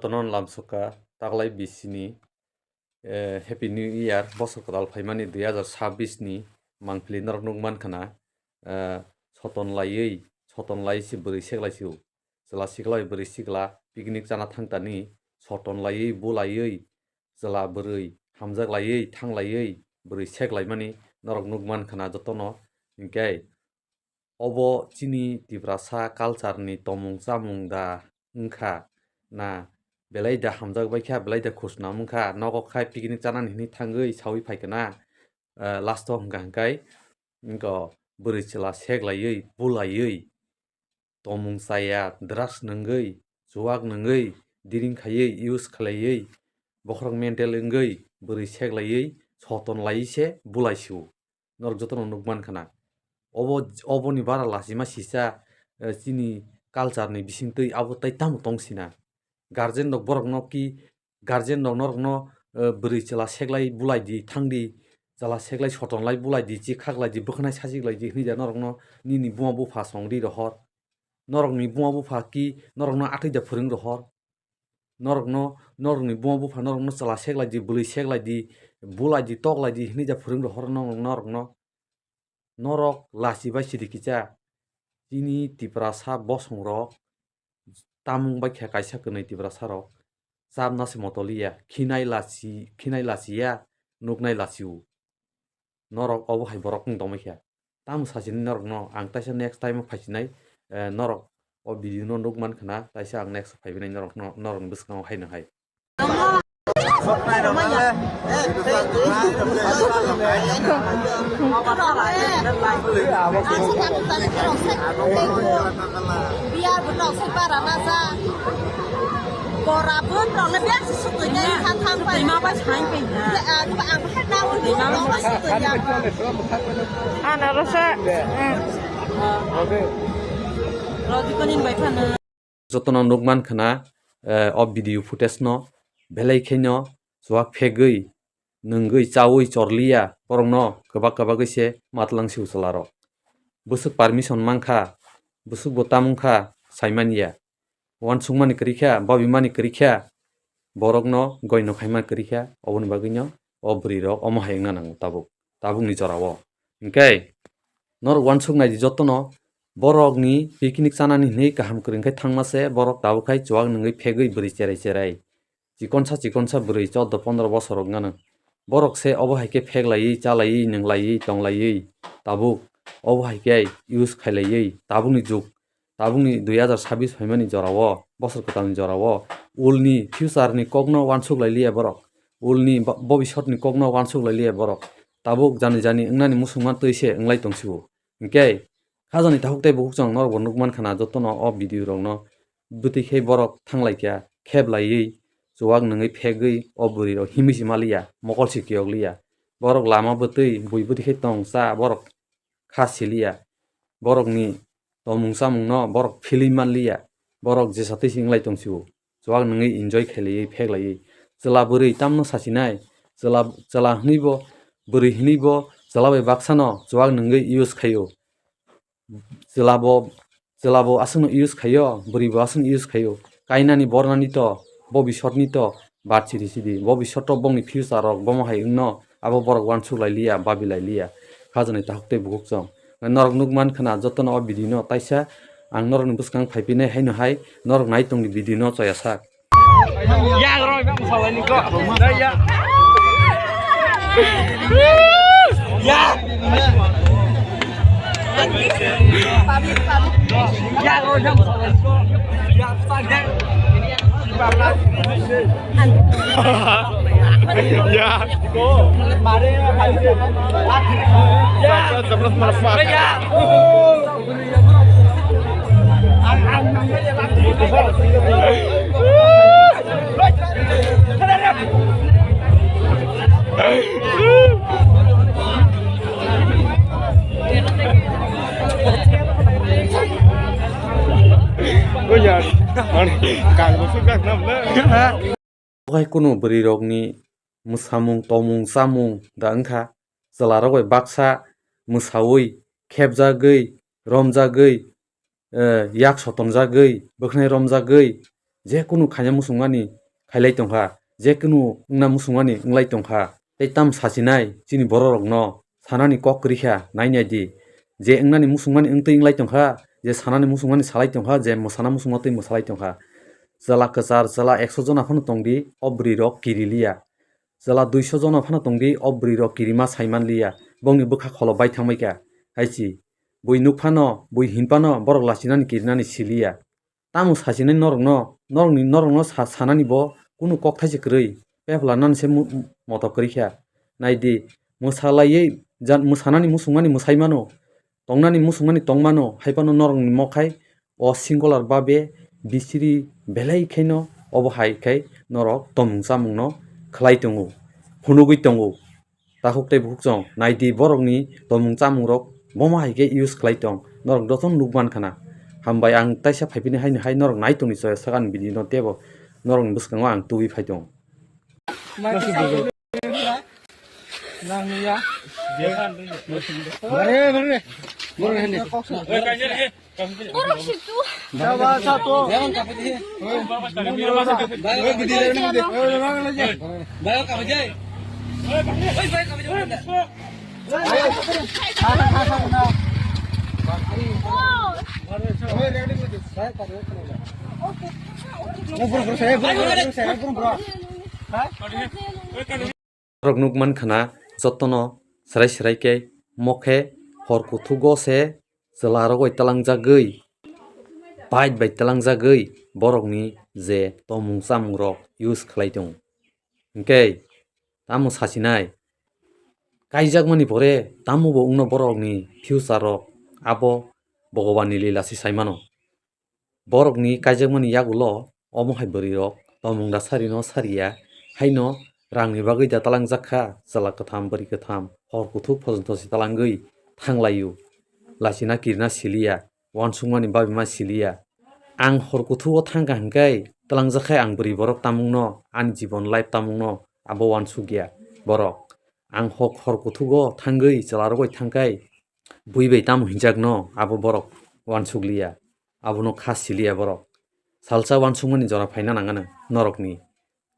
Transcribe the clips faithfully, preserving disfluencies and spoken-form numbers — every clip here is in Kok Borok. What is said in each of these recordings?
Tonon lamsoka taklai bisini, eh, Happy New Year, bosor kwtal phaimani dui hazar sabis ni mangpili norok nukmankha na, eh, soton laiwi, soton laiwi se bwrwi seklai sio. Chwla sikla bai bwrwi sikla picnic chana thangtani soton laiwi, bulaiwi, chwla bwrwi hamjak laiwi, thang laiwi, bwrwi seklaimani norok nukmankha na jotono. Hinkhe obo chini Tiprasa culture ni tomung chamung da wngkha na, belai da hamjak baikha, belai da khusnam wngkha, nogo khai picnic chanani hinwi thangwi sawi phaikha na, eh, last o hwnkha hwnkhe, wngkha bwrwi chwla seklaiwi, bulaiwi, tomung chaya, drugs nungwi, chuwak nungwi, drink khaiwi, use khlaiwi, bokhorok mental wngwi, bwrwi seklaiwi, soton laiwi se bulai sio. Norok jotono nukmankha na. Obo, oboni bara lachima sisa, eh, chini culture ni bisingtwi abo tai tamo tong sina. Guardian rok borokno ki, guardian rok norokno, eh, bwrwi chwla seklai bulai di, thang di, chwla seklai soton lai bulai di, chi khaklai di, bwkhanai sajik lai di hwnwi da norokno nini buma bupha song ri rohor. Norokni buma bupha ki norokno atwi da phwrwng rohor. Norokno, norokni buma bupha norokno chwla seklai di, bwrwi seklai di, bulai di, toklai di hwnwi da phwrwng rohor norokno. Norok lachi bai sidi kisa. Chini Tiprasa bosongrok tamung bai khe kaisa kwnwi Tiprasarok chapna se motoliya, khinai lachi, khinai lachiya, nuknai lachio. Norok obo hai borok wng tongmai kha. Tamo sachini norokno ang taisa next time o phaisinai, eh, norok o video no nukmankha na, taisa ang next o phaibai nai norokno, norokni bwskango haino hai. Bora bun rok le bek se sutui nai kha thang pai. Twi ma bai sai pai na. Ang khe na uni rok bai sutui ya. Ana rasa. Rodi konin bai phano. Jotono nukmankha na, eh, o video footage no belai khe no chuwak phegwi, nungwi, chawi, chorliya, borokno kwbak kwbagwi se matwlang sio chwlarok. Bwswk permission mankha, bwswk bo tamungkha, saimanya. Uansukmani kwrwi kha, babimani kwrwi kha, borokno goino khaima kwrwi kha, oboni bagwino o bwrwirok omo hai wngna nango tabuk, tabukni jorao. Hinkhe norok uansuk nai di jotono, borokni picnic chanani hinwi kaham kwrwi wngkhe thangma se, borok tabuk khai chuwak nungwi phegwi bwrwi cherai cherai. Chikonsa chikonsa bwrwi chordo pondro bosor wngmano. Borok se obo hai khe pheklaiwi, chalaiwi, nwnglaiwi, tonglaiwi tabuk. Obo hai khe use khailaiwi tabukni jug. Tabukni dui hazar sabis phaimani jorao, bosor kwtalni jorao, ulni future ni kokno uansuk lailiya borok. Ulni bo-, bobisotni kokno uansuk lailiya borok. Tabuk jani jani wngnani musungma twi se wnglai tongsio. Hinkhe khajani takhuk tei bukhuk chwng norokbo nukmankha na jotono o video rokno bwtwi khe borok thanglaikha kheblaiwi chuwak nungwi phegwi o bwrwirok himwi se maliya mokol se kiyokliya borok lama bwtwi bui bwtwi khe tong cha borok kha siliya borokni tongmung chamungno borok philwi manliya borok jesa twi se wnglai tongsio. Chuwak nungwi enjoy khailaiwi pheklaiwi. Chwla bwrwi tamno sachinai? Chwla, chwla hwnwibo, bwrwi hwnwibo chwla bai baksano chuwak nungwi use khaio. Chwlabo, chwlabo aswkno use khaio, bwrwibo aswkno use khaio. Kainani bornani to, bobisotni to, bar sidi sidi. Bobisoto bongni future rok bomo hai wngno, abo borok uansuk lailiya, babi lailiya. Khajani takhuk tei bukhuk chwng. Norok nukmankha na jotono o video no taisa ang norokni bwskang phaipinai haino hai norok nai tongni video no choya sak. Yang roi bang sawani ko. Ya. Yang roi bang sawani ko. Ya, sa de. Ya. Zabras, zabras, motherfucker. Oh ya, ani kal bosuk jak nam le. Bo hai kunu bwrwi rokni mwsamung, tongmung, chamung da wngkha. Chwla rok bai baksa mwsaui, khepjagwi, romjagwi, eh, yak sotonjagwi, bwkhnai romjagwi, je kunu khaina muchungmani khailai tongkha, je kunu wngna muchungmani wnglai tongkha. Tei tamo sachinai chini borok rokno sanani kok kwrwi kha, nai nai di. Je wngnani muchungmani wngtwi wnglai tongkha, je sanani muchungmani salai tongkha, je mwsana muchungma twi mwsalai tongkha. Chwla kwchar, chwla ekso jona phano tongdi, o bwrwi rok kiri liya. Chwla duiso jona phano tongdi, o bwrwi rok kirima saiman liya. Bongni bwkha kholo bai thangbai kha, hai si. Bui nuk phano, bui hin phano, borok lachinani kirinani siliya. Tamo sachinai norokno, norokni, norokno sa-, sanani bo kunu kok thaisa kwrwi, pepla nani se mu-, moto kwrwi kha. Nai di, mwsa laiwi ja-, mwsanani muchungmani mwsai mano, tongnani muchungmani tong mano, hai phano norokni mokhai o singular babe bisiri belai khaino obo hai khai norok tomung chamungno khlai tongo, phunugwi tongo. Takhuk tei bukhuk chwng nai di, borokni tomung chamung rok bomo hai khe use khlai tong, norok jotono nuk man khana. Hambai ang taisa phai phini haino hai norok nai tongni choya sakani video no tebo norokni bwskango ang tubui phai tong. Borok situ. Borok nuk man khana jotono serai serai khe mokhe hor kuthugo se chwla rok bai twlangjagwi, bike bai twlangjagwi borokni je tomung chamung rok use khlai tongo. Hinkhe tamo sachinai kaijakmani pore tamo bo wngno borokni future rok abo Bhagwan ni lila se sai mano. Borokni kaijakmani yagulo omo hai bwrwirok tomung da sarino sariya, haino rangni bagwi da talangjak kha, chwla kwtham, bwrwi kwtham, hor kuthuk phojongtho se talangwi thanglaio, lachina kirina siliya, uansukmani babima siliya. Ang hor kuthugo thangkha hwnkhe twlangjakkhai ang bwrwi borok tamungno, ani jibon life tamungno abo uansukya borok. Ang hok hor kuthugo thangwi chwlarok bai thangkhai bui bai tamo hinjakno abo borok uansukliya. Abono kha siliya borok. Salsa uansukmani jora phaina nangano norokni.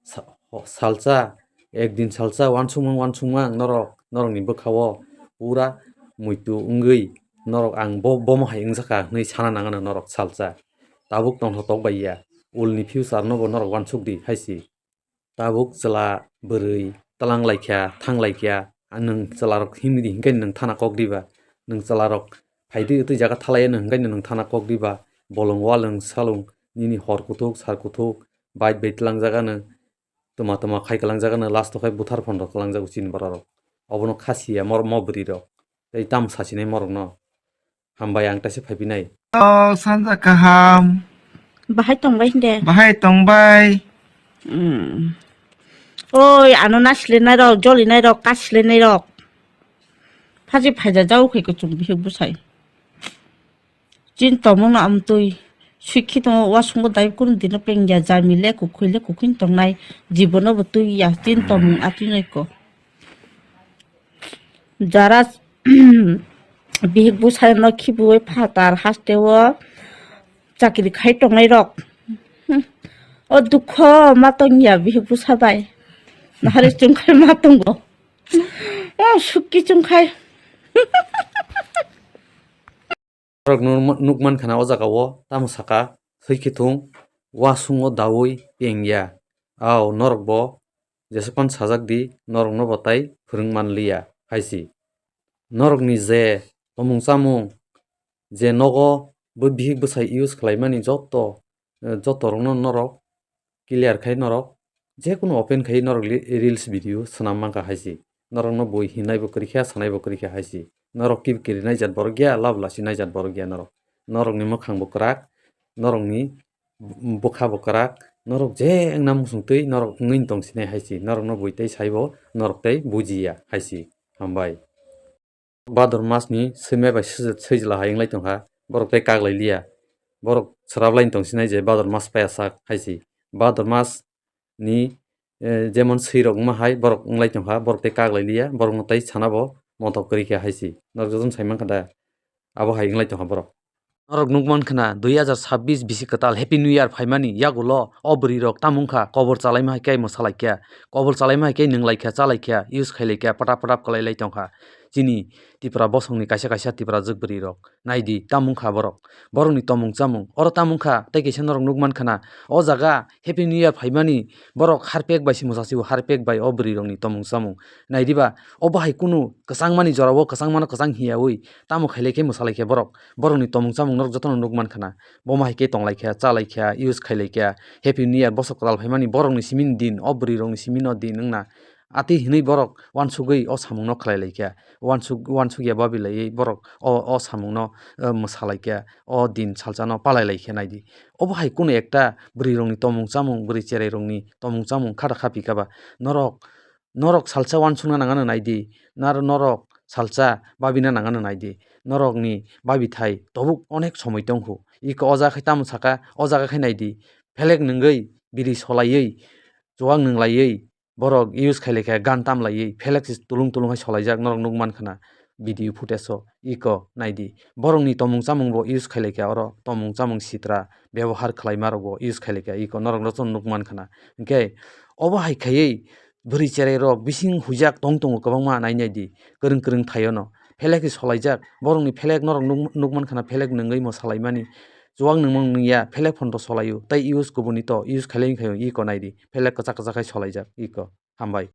Sa-, ho-, salsa, ekdin salsa uansukmang uansukmang norok, norokni bwkhao pura muitu wngwi norok ang bo-, bomo hai wngjakha hwnwi sana nangano norok salsa. Tabuk tongthotok bai ya, ulni future nobo norok uansuk di hai si. Tabuk chwla bwrwi twlang laikha, thang laikha, a nwng chwlarok himdi hinkhe nwng thana kok diba? Nwng chwlarok phaidi twi jaga thalaiya nwng hinkhe nwng thana kok diba? Bolong walwng salwng nini hor kuthuk sar kuthuk bike bai twlangjak ano, twma twma khai kwlangjak ano, last o khai buthar phonrok kwlangjak chini bororok. Obono kha siya mor-, mo bwrwirok. Tei tamo sachinai morokno. Hambai ang taisa phaipinai. Oh, sanja kaham. Bahai tongbai hinde. Bahai tongbai. Hmm. Oi, ano naslenai rok, jolinai rok, kaslenai rok. Phaji phaija jau khai kuchung bihik busai. Chin tomung no amtwi. Swikhi tongo, wasungo dai kunu dino pengya, jami le kukhwi le kukhwini tongnai. Jibono bo twi ya, chin tomung atwi nai ko. Jara bihik bwsano khibiui phatar hasteo chakri khai tongnai rok. O dukho ma tongya bihik bwsa bai. Nahari chungkhai ma tongo. O sukki chungkhai. Norok nuk-, nukman khana o jaga o tamo saka, swi khithung, wasungo daui pengya. Ao norok bo jesukphano sajak di, norokno bo tai phwrwng man liya, hai si. Norokni je tomung chamung, je nogo bo bihik bwsai use khlaimani joto, eh, joto rokno norok clear khai norok, jekunu open khai norok li-, reels video swnam mankha hai si. Norokno bui hinai bo kwrwi kha, sanai bo kwrwi kha hai si. Norok kibi kirinai jat borok ya, lab lasi nai jat borok ya norok. Norokni mwkhang bo kwrak, norokni bwkha bo kwrak, norok je wngna muchung twi norok wngwi tong sinai hai si. Norokno bui tei saibo, norok tei bujiya hai si. Hambai. Bhador mas ni swimai bai swijla hai wng lai tong kha, borok tei kak lai liya. Borok swrap lai tong sinai je Bhador mas paiya sak hai si. Bhador mas ni, eh, jemon swi rok wngma hai borok wng lai tong kha, borok tei kak lai liya, borok no tei sana bo motok kwrwi kha hai si. Norok jotono sai mankha da, abo hai wng lai tong kha borok. Norok nuk man khna, dui hazar sabbish bisi kwtal Happy New Year phaimani yagulo o bwrwi rok tamo wngkha, kobor chalaima hai khe mwsa lai kha, kobor chalaima hai khe nwng lai kha, cha lai kha, use khai lai kha, patap patap kwlai lai tong kha. Chini Tipra bosongni kaisa kaisa Tiprajwk bwrwi rok nai di, tamo wngkha borok, borokni tomung chamung oro tamo wngkha, tei kaisa norok nuk man khna, o jaga Happy New Year phaimani borok harpek bai se mwsa si o, harpek bai o bwrwi rokni tomung chamung nai di ba, obo hai kunu kwchangmani jora o kwchangmano kwchang hiyaui tamo khai lai khe mwsa lai kha borok. Borokni tomung chamung norok jotono nuk man khna. Bomo hai khe tong lai kha, cha lai kha, use khai lai kha. Happy New Year bosok kwtal phaimani borokni simi ni din, o bwrwi rokni simi no din wngna. Atwi hinwi borok uansugwi o samung no khlai lai kha. Uansuk, uansuk ya babi laiwi borok o, o samung no, eh, mwsa lai kha. O din salsa no palai lai kha nai di. Obo hai kunu ekta bwrwi rokni tomung chamung, bwrwi cherai rokni tomung chamung kha da kha pi kha ba. Norok Norok salsa uansukna nangano nai di, nar-, norok salsa babina nangano nai di, norokni babithai tabuk onek somoi tongkhu. Iko o jaga khai tamo saka, o jaga khai nai di, phelek nwngwi, biri solaiwi, chuwak nwng laiwi, borok use khai lai kha, gan tam laiwi, phelek se tulung tulung hai solaijak, norok nuk man khna video footage o, iko nai di. Borokni tomung chamung bo use khai lai kha, oro tomung chamung sitra byabohar khlaima rok bo use khai lai kha, iko norok no chwng nuk man khna. Hinkhe obo hai khaiwi, bwrwi cherai rok bising huijak tong tongo kwbangma nai nai di, kwrwng kwrwng thaio no phelek se solaijak, borokni phelek norok nuk, nuk man khna phelek nwngwi mwsa lai mani, chuwak nwngmung nungya phelek phano to solaio, tei use kubuni to use khailai khaio iko nai di, phelek kwchak kwchak khai solaijak iko. Hambai.